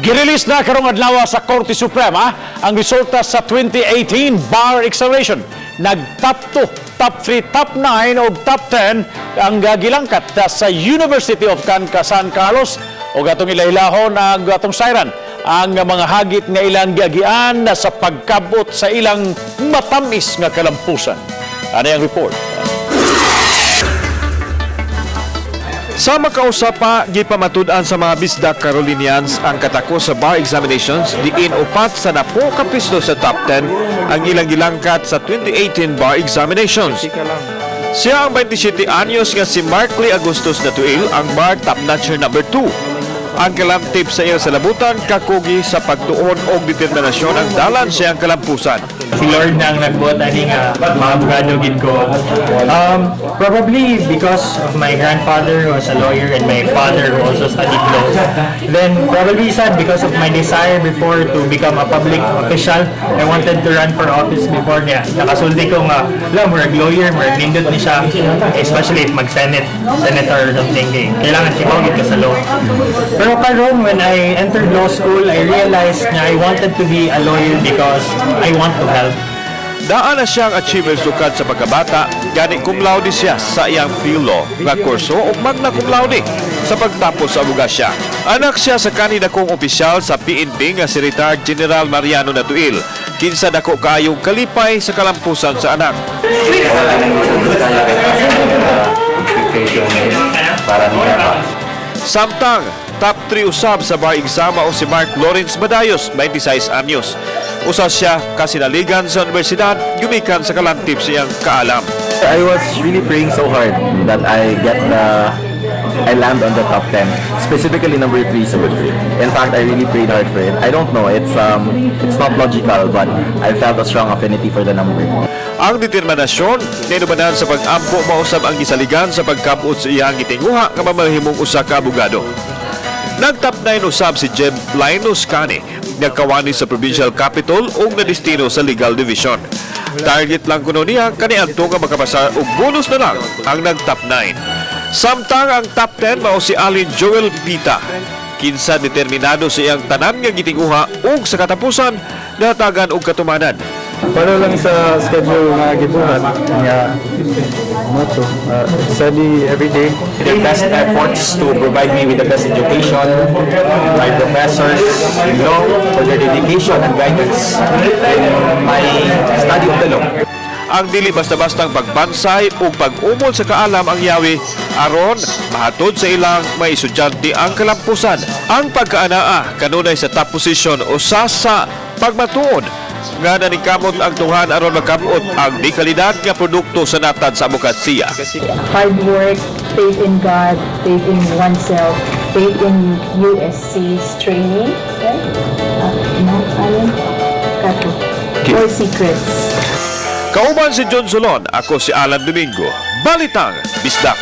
Girelease na karong adlaw sa Korte Suprema ang resulta sa 2018 bar examination. Nag top 2, top 3, top 9 o top 10 ang gilangkat sa University of San Carlos o atong ilahilahon ang atong sayran ang mga hagit nga ilang giagian sa pagkabot sa ilang matamis nga kalampusan. Ano ang report? Sa makausa pa, gipamatud-an sa mga Bisdak Carolinians ang katako sa bar examinations diin upat sa napo ka pisto sa top 10 ang ilang gilangkat sa 2018 bar examinations. Siya ang 27 anyos nga si Markley Agustus Natuil, ang bar top notcher number 2. Ang kalamtip sa iyang salabutan kakugi sa pagtuon og determinasyon ang dalan sa iyang kalampusan. Si Lord na ang nagbuot ani nga mga abogado gid ko. Probably because of my grandfather who was a lawyer and my father who also studied law. Then probably sad because of my desire before to become a public official. I wanted to run for office before niya. Nakasulti ko nga, la, murag lawyer, murag nindot ni siya, especially if mag-senate, senator or something. Kay kailangan kibaw gid ka sa law. Pero karon, when I entered law school, I realized na I wanted to be a lawyer because I want to help. Daan na siyang achiever sukad sa pagkabata, gani cum laude siya sa iyang pre-law nga kurso ug magna cum laude sa pagtapos sa abogasya. Anak siya sa kanidakong opisyal sa PNP nga si retired General Mariano Natuil, kinsa dako kaayong kalipay sa kalampusan sa anak. Para niya pa. Samtang top 3 usab sa bar exam o si Mark Lawrence Badayos, 26 anyos. Usa siya kasinaligan sa universidad gumikan sa kalantip sa iyang kaalam. I was really praying so hard that I land on the top 10, specifically number 3. So in fact, I really prayed hard for it. I don't know, it's not logical, but I felt a strong affinity for the number. Ang determinasyon inubanan sa pag-ampo mausab ang gisaligan sa pagkabot sa iyang gitinguha nga mamahimong usa ka abogado. Nag-top 9 usab si Jeb Linus Cane, nagkawani sa provincial capital ug nadestino sa legal division. Target lang kuno niya kaniadto nga makapasar og bonus na lang ang nag-top 9. Samtang ang top 10 mao si Alin Joel Pita. Kinsa determinado sa iyang tanan nga gitinguha ug sa katapusan natagan og katumanan. Follow lang sa schedule nga gibuhat nga mo to study every day. Their best efforts to provide me with the best education, my professors in law for their dedication and guidance in my study of the law. Ang dili basta-bastang pagbansay ug pag-umol sa kaalam ang yawi aron mahatod sa ilang mga estudyante ang kalampusan. Ang pagkaanaa kanunay sa top position usa sa pagmatuod nga naningkamot ang tunghan aron makabot ang di kalidad nga produkto sa natad sa abokasiya. Hard work, faith in God, faith in oneself, faith in USC's training. Okay? No, ano? Kato. Four secrets. Kauban si John Solon, ako si Alan Domingo. Balitang Bisdak.